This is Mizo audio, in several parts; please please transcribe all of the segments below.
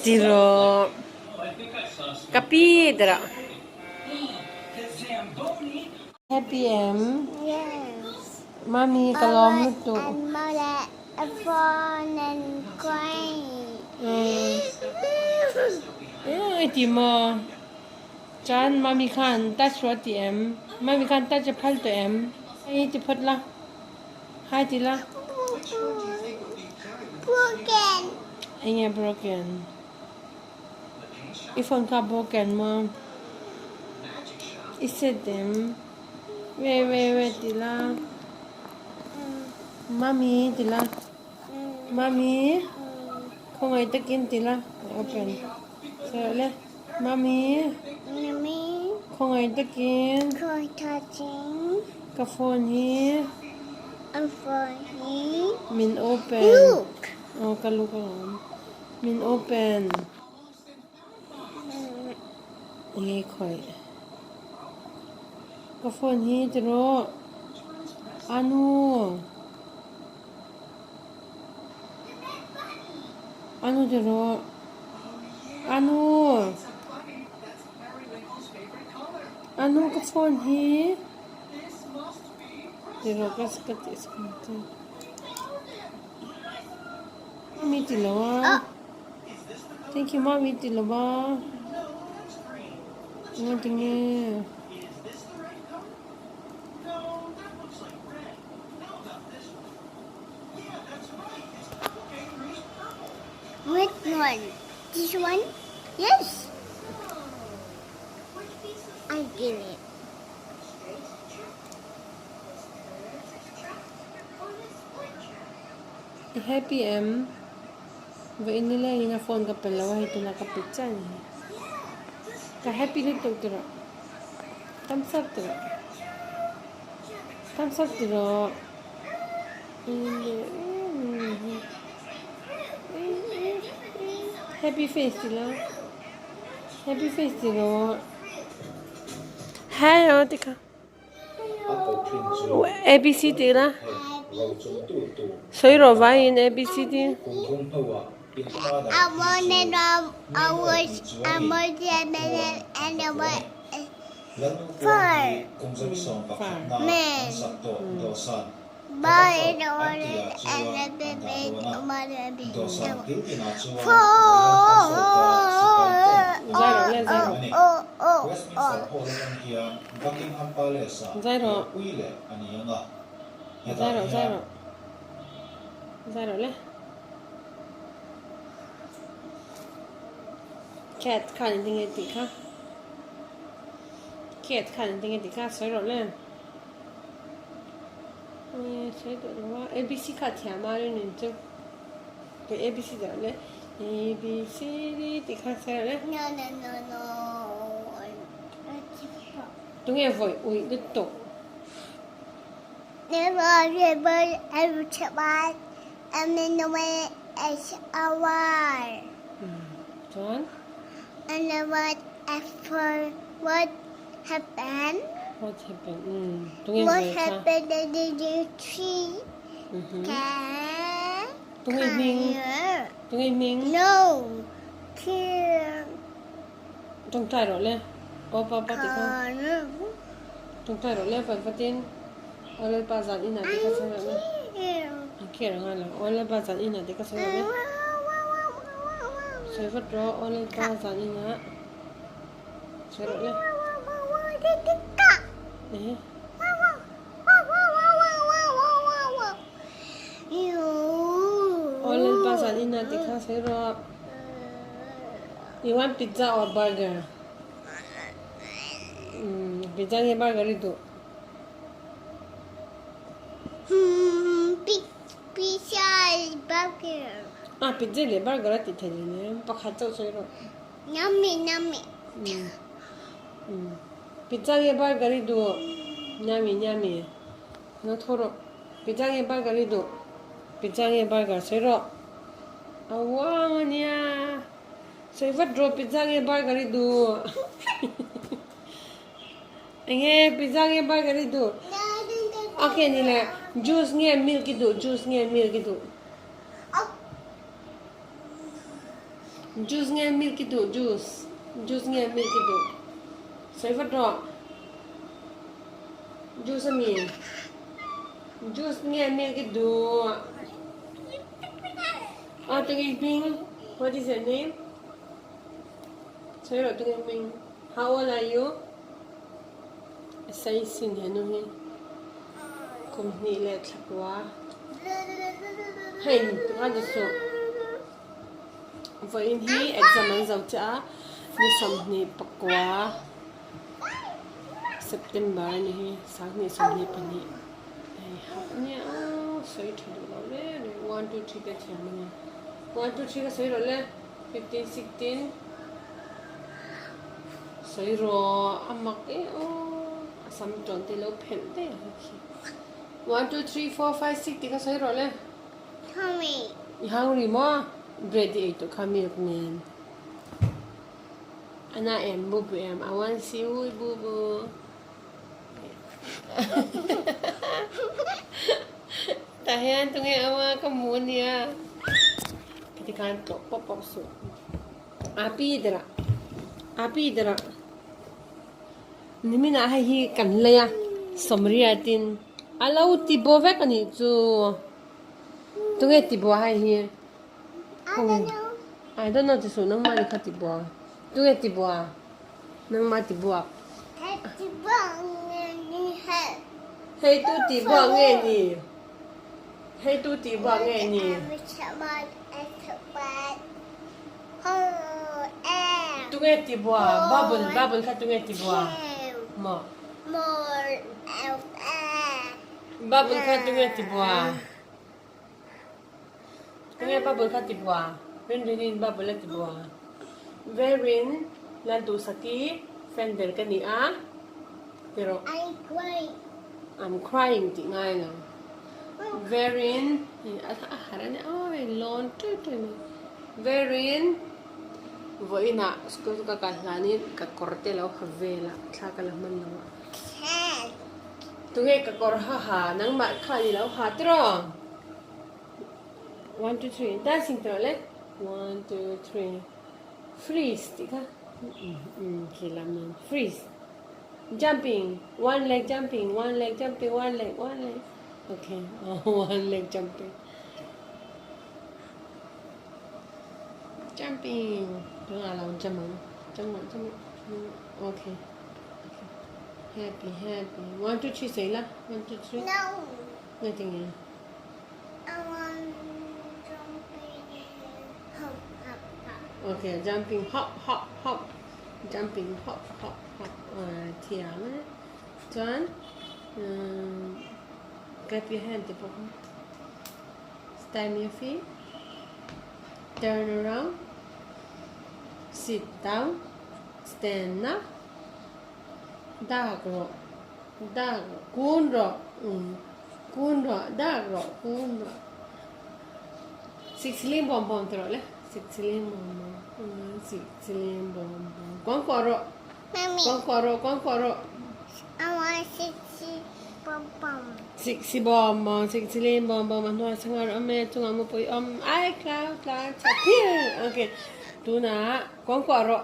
Tiraw ka pi tiraw happy em mami ka lawm lutuk i ti maw chuan mami khan touch rawh a ti em mami khan touch a phal tawh em i ti phawt la. Hi ti la. Broken. Enge broken? I phone kha broken maw? I set em? We we we ti la. Mami ti la. Mami. Khawngaih takin ti la. Open. Sawi le. Mami. Mami. Khawngaih takin. Khawngaih takin. Ka phone hi. Ka phone hi. Min open. Look. Oh, ka look alawm. Min open. Nge khawih. Ka phone hi tiraw. Anu. Anu tiraw. Anu. Anu ka phone hi. Tiraw ka ka ti te. Mami ti lo a. Thank you mami ti lo a. Nga tinge. Which one? This one? Yes. I get it. I happy em? Vawiin nilengin a phone ka pe lo a hei tunah ka pe chiah a ni. Ka happy lutuk tiraw. Thumbs up tiraw. Thumbs up tiraw. Happy face tila. Happy face tiraw. Hello tikha. ABC tih la. Sawi rawh vaiin ABC tih. Zai rawh le zai rawh. Zai rawh. Zai rawh zai rawh. Zai rawh le. Cat khan engtin nge tih kha. Cat khan engtin nge tih kha sawi rawh le. Sawi tawh lo a. ABC kha a thiam a rin chu. ABC dah le. A B C D tih kha sawi rawh le. No no no no. Tunge vawi uih lutuk. Chuan. What happened? Tunge vawi kha. Tunge hming. Tunge hming. Tawngtai rawh le. Aw pa pa tih kha. Tawngtai rawh le vat vatin. Aw Lalpa zan inah tih kha sawi rawh le. An care ang a lo. Aw Lalpa zan inah tih kha sawi rawh le. Sawi vat rawh. Aw Lalpa zan inah. Sawi rawh le. Ehe. Aw Lalpa zan inah tih kha sawi rawh. You want pizza or burger? Pizza nge burger i duh? Pizza burger. Ah, pizza leh burger a ti thei lo nia, pakhat chauh sawi rawh. Yummy, yummy. Pizza nge burger i duh? Yummy, yummy. Lo tho rawh. Pizza nge burger i duh? Pizza nge burger sawi rawh. A uang a nia. Sawi vat rawh pizza nge burger i duh? Enge pizza nge burger i duh? Okay ni le juice nge milk i duh juice nge milk i duh juice nge milk i duh juice juice nge milk i duh sawi vat rawh juice ami juice nge milk i duh ah tunge hming what is your name sawi rawh tunge hming how old are you A sei sin he nu hi kum hnih leh thla kua hei tunga ti suh vawiin hi exam an zo chiah a ni 29 September a ni hi 2022 hei hap ania aw sawi tha duh lo le a ni one two three te thiam a ni one two three ka sawi rawh le 15 16 Sawi rawh a mak e aw a sam tawn te lo phelh daih ang khi. One two three four five six tih kha sawi rawh le. Hungry. I hungry maw? Bread i ei tawh kha milk nen. Ana em bubu em I want see you bubu. Tah hian tunge awa ka hmu ania. Khiti khan tlawh pawp pawp suh. Api dara api dara niminah hei hi kan lei a sawmriat tin a lo ti bo vek a nih chu tunge ti bo hei hi I don't know ti suh nangmah ni kha ti bo tunge ti bo a nangmah ti buak hei tu ti buak nge ni hei tu ti buak nge ni. Tunge ti bua bubble bubble kha tunge ti bua maw bubble kha tunge ti bua tunge bubble kha ti bua rin rin in bubble a ti bua verin Lalduhsaki fan ber ka ni a tiraw I'm crying tih ngai lo. Verin a harh a nia aw lawn ṭui ṭui mai Verin vawiinah school ka kal hlanin ka kawr te lo ha vel a thla ka la hman lo a tunge ka kawr ha ha nangmah khan i lo ha tiraw one two three dancing tiraw le one two three freeze tih kha khi lam nan freeze. Jumping, one leg jumping, one leg jumping, one leg, one leg. Okay, oh, one leg jumping. Jumping. Tunah lo jump ang. Jump ang, jump ang. Okay. Okay. Happy, happy. One, two, three, say la. One, two, three. No. Nothing here. I want jumping. Hop, hop, hop. Okay, jumping, hop, hop, hop. Jumping hop hop hop thiam a chuan clap your hand tih pawh kha stand your feet turn around sit down stand up dak rawh dak rawh kun rawh kun rawh dak rawh kun rawh Sikchilim bawm bawm ti rawh le. Sikchilim bawm bawm. Sikchilim bawm bawm. Kuang kuah rawh. Mami. Kuang kuah rawh, kuang kuah rawh. I want siksi bawm bawm. Siksi bawm bawm, sikchilim bawm bawm. A hnuai changa rawh awm e, chungah mupui awm. Ai tlau tlau chha phir. Okay. Tunah kuang kuah rawh.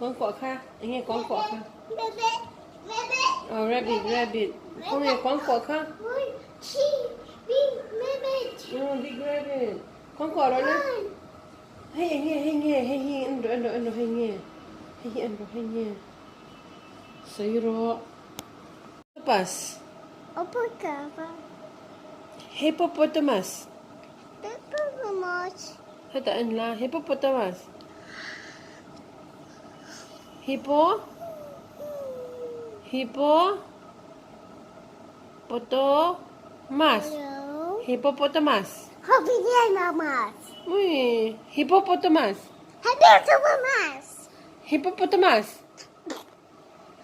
Kuang kuah kha. Enge kuang kuah kha? Rabbit. Rabbit. Oh, rabbit, rabbit. Khawnge kuang kuah kha? Big rabbit. Kawng kuah rawh le. Hei eng nge hei nge hei hi en rawh en rawh en rawh hei nge. Hei hi en rawh hei nge. Sawi rawh. Octopus. Hippopotamus. Hetah en la hippopotamus. Hippo. Hippo. Potomas. Hippopotamus. Hippopotamus. Ui, hippopotamus. Hippopotamus. Hippopotamus.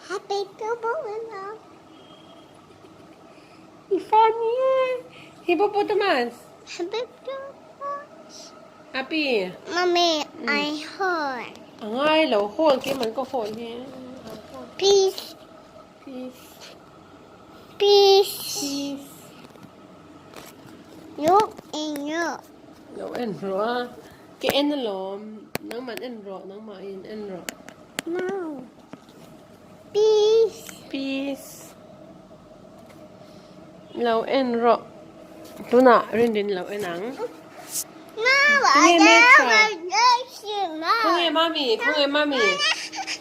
Hippopotamus. I funny e. Hippopotamus. Hippopotamus. Happy. Mommy, I hold. A ngai lo hold ke man ka hold hi. Peace. Peace. Peace. Peace. Lo en rawh. Lo en rawh a. Ka en alawm. Nangman en rawh. Nangmah in en rawh. No. Peace. Peace. Lo en rawh. Tunah Rinrin lo en ang. Tunge Metra? Khawnge Mami? Khawnge Mami?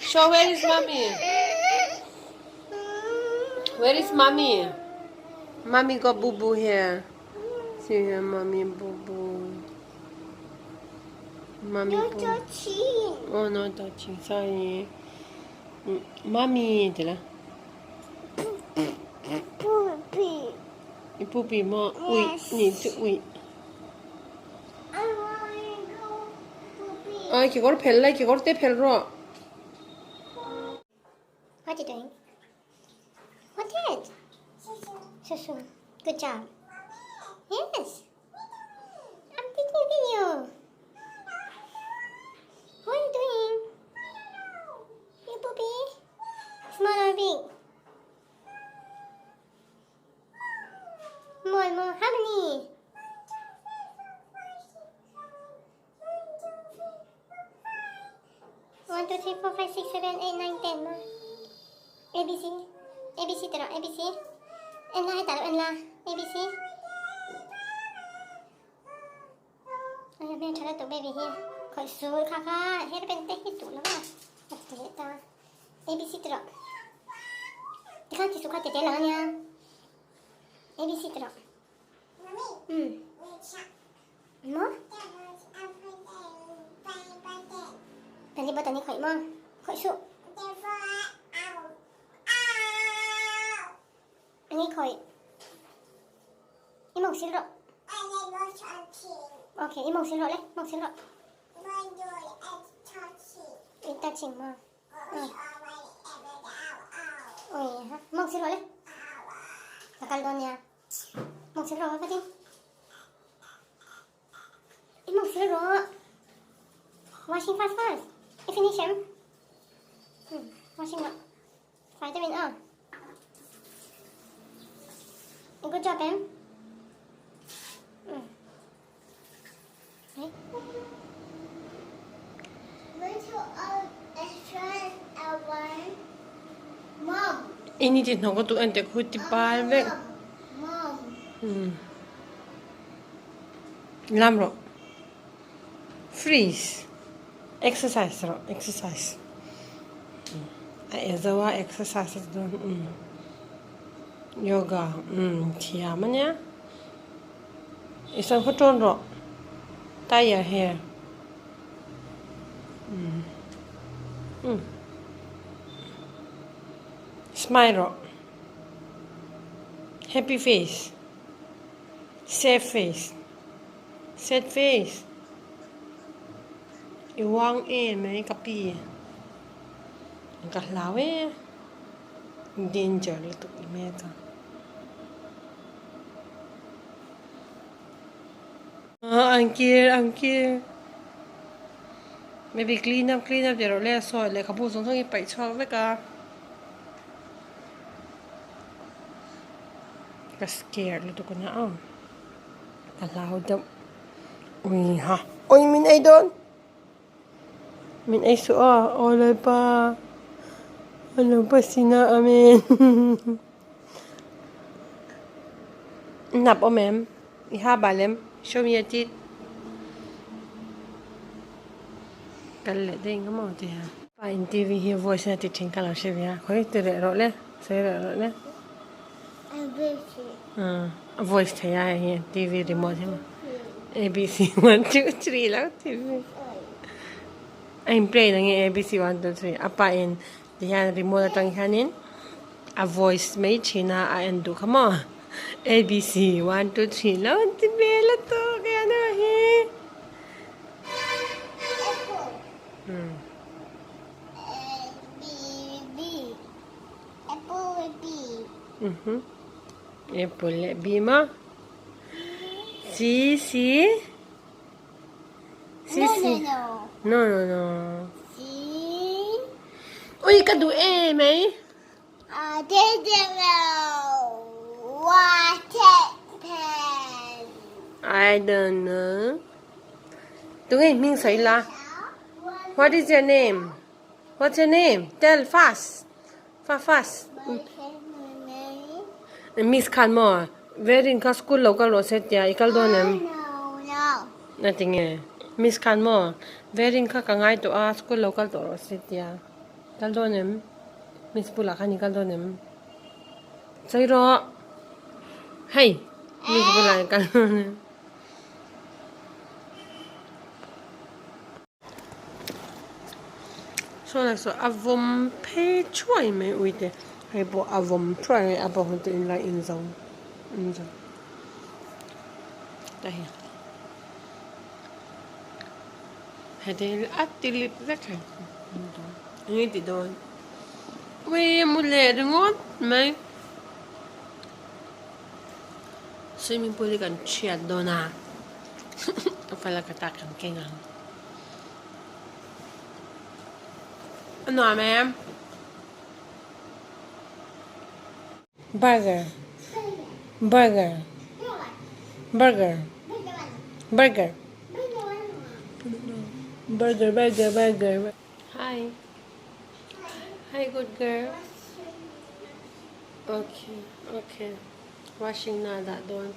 Show where is Mami? Where is Mami? Mami got boo boo here. See here, Mami boo boo. Mami No boo. touching. Oh, no touching. Sorry. Mami, ti la. Poopy. I poopy maw? Ui, ni chu ui. I want to go poopy. Ai, kekawr phel lai, kekawr te phel rawh. What you doing? What is? Susu. Good job. Yes. I'm taking video. What are you doing? You poopy? Small or big? More, more. How many? 1, 2, 3, 4, 5, 6, 7, 8, 9, 10 ma. A, B, C. A, B, C ti rawh. A, B, C. En la hetah en la. A, B, C. Ai hmel tha lutuk baby hi. Khawih sul kha kha hair band te hi duh lo a. A ti leh ta. A, B, C ti rawh. Tikhan ti suh kha tete lang ania. A, B, C ti rawh. Umm. Maw? Tani bawt ani khawih maw? Khawih suh. Ani khawih. I mawng sil rawh. Okay, i mawng sil rawh le, mawng sil rawh. I touching maw? Ui ha, mawng sil rawh le. Ka kal dawn nia. Mawng sil rawh vatin. I mawng sil rawh. Washing fast fast. I finish em. Washing rawh. Fai deuhin aw. I good job em. Ini ti hnawk a duh en teh khu ti pal vek. Lam rawh. Freeze. Exercise rawh exercise. A e zo a exercise a ti dawn. Yoga thiam a nia. I sawn khaw tawn rawh tie your hair umm smile rawh happy face sad face sad face i uang em mai ka pi ka hlau e danger lutuk i mek a. An kir an kir maybe clean up clean up tih rawh le sawi lehkhabu zawng zawng hi paih chhuak vek a ka scared lutuk a nia aw ka hlau deuh ui ha ui min ei dawn min ei suh aw aw lalpa a lo pasina amen. Nap awm em? I ha bal em? Show me your teeth. Kal leh daih nga maw ti a. Pa in TV hi voice in a ti thin ka lo hre ve a. Khawi ti reh rawh le. Sawi reh rawh le. ABC. A voice thei a hei hi TV remote hi maw. ABC 1 2 3 lo ti. A in play na nge ABC 1 2 3. A pa in Tihian remote atang hianin a voice mai thin a, a en duh kha maw? ABC 1 2 3 lo an ti vel a tawk e ano hi. Apple. A B B. Apple B. Mhm. Apple leh B maw? C C. No, no, no. No, no, no. Ui, ka duh e mai. A didn't know what it pen. I don't know. Tunge hming sawi la. What is your name? What's your name? Tell fast. Fa fast. Miss khan maw? Verin kha school lo kal rawh se tia i kal dawn em? Na tinge. Miss khan maw? Verin kha ka ngai tawh a school lo kal tawh rawh se tia. Kal dawn em? Miss bulah khan i kal dawn em? Sawi rawh. Hei, miss bulah i kal dawn em? Saw lai saw a vawm phei thuai mai uite hei pawh a vawm thuai mai a bawng te in lai in zo in zo ta hi heti a ti lip vek thei enge ti dawn ui a mu leh ringawt mai swimming pool hi kan thiat dawn a a fala ka tak kan keng ang. A nuam em? Burger Burger Burger Burger Burger Burger Burger Hi Hi good girl Okay okay Washing na dah dawn.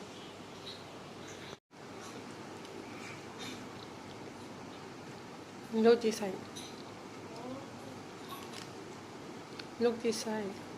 Look this side. Look this side.